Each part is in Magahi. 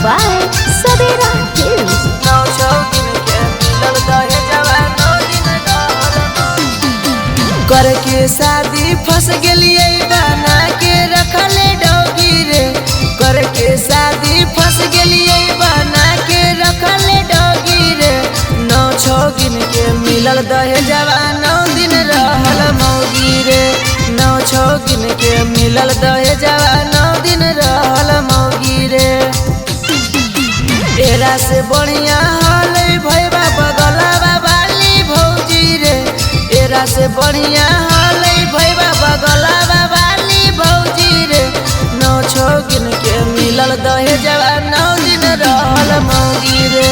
by Savera Films. नौ छौ गिन के मिलल दहेजवा नौ दिन रहल करके शादी फंस गेलिए बना के रखले डोगी रे। करके शादी फंस गेलिए बना के रखले डोगी रे। नौ छौ गिन के मिलल दहेजवा नौ दिन रहल मौगी रे। नौ छौ गिन के मिलल दहेजवा नौ दिन रहल मौगी रे। एरा से बढ़िया हलै भैबा बगलवा वाली भौजी रे। एरा से बढ़िया हलै भैबा बगलवा वाली भौजी रे। नौ छौ गिन के मिलल दहेजवा नौ दिन रहल मौगी रे।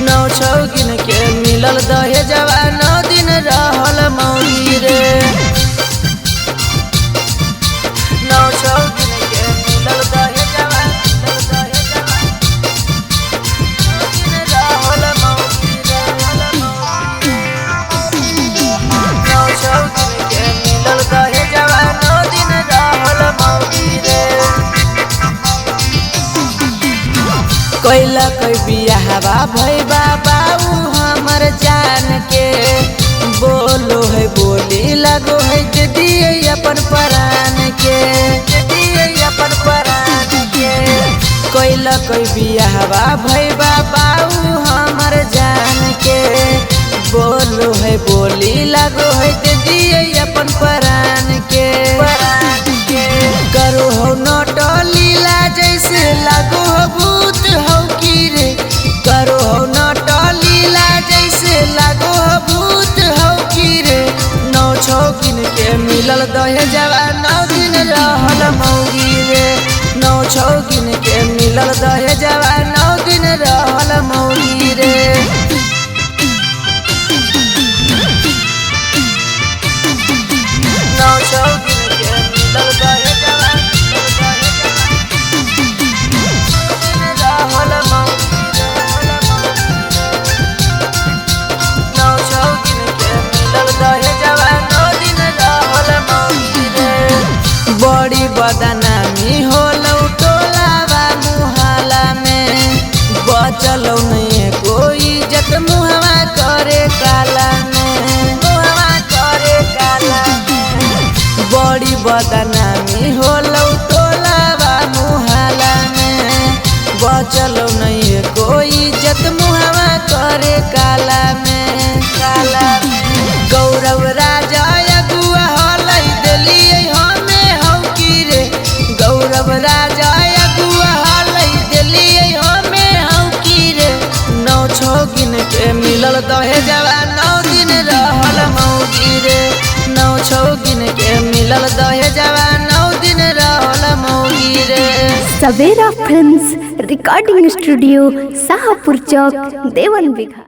नौ छौ गिन के मिलल दहेजवा नौ दिन रहल मौगी रे। नौ छौ गिन के मिलल दहेजवा मिलल दहेजवा दिन रहल मौगी रहल मौगी। नौ छौ गिन के मिलल दहेजवा नौ दिन रहल मौगी रे। कैला कै बियाहवा भैबा बाऊ हमर जान के। बोलो है बोली लगो है जे दिए अपन परान के, जे दिए अपन परान के। कैला कै बियाहवा भैबा बाऊ हमर जान के। बोलो है बोली लगो है जे दिए अपन परान के, परान के। करो हो नोट लीला जैसे लागो हो भूत हो की रे। करो हो नोट लीला जैसे लागो हो भूत हो की रे। नौ छौ गिन के मिलल दहेजवा नौ दिन रहल मौगी रे। नौ छौ गिन के मिलल दहेजवा नौ दिन रहल मौगी रे। नौ छौ गिन के मिलल दहेजवा मिलल दहेजवा दिन रहल मौगी रहल मौगी। नौ छौ गिन के मिलल दहेजवा नौ दिन रहल मौगी रे। बड़ी बदनामी होलौ टोलावा मुहाला में। बचलौ नहीं कोई जत मुहवा करे काला में, मुहवा करे काला में। बड़ी बदनामी होलौ टोलावा मुहाला में। बचलौ नहीं कोई जत मुहवा करे काला में, काला में। गौरव राजा अगुआ हलै देलियै हमे हौ की रे। गौरव राजा अगुआ हलै देलियै हमे हौ की रे। नौ छौ गिन के मिलल दहेजवा नौ दिन रहल मौगी रे। नौ छौ गिन के मिलल दहेजवा नौ दिन रहल मौगी रे। Savera Films Recording Studio, Sahapur Chowk, Devan Bigha.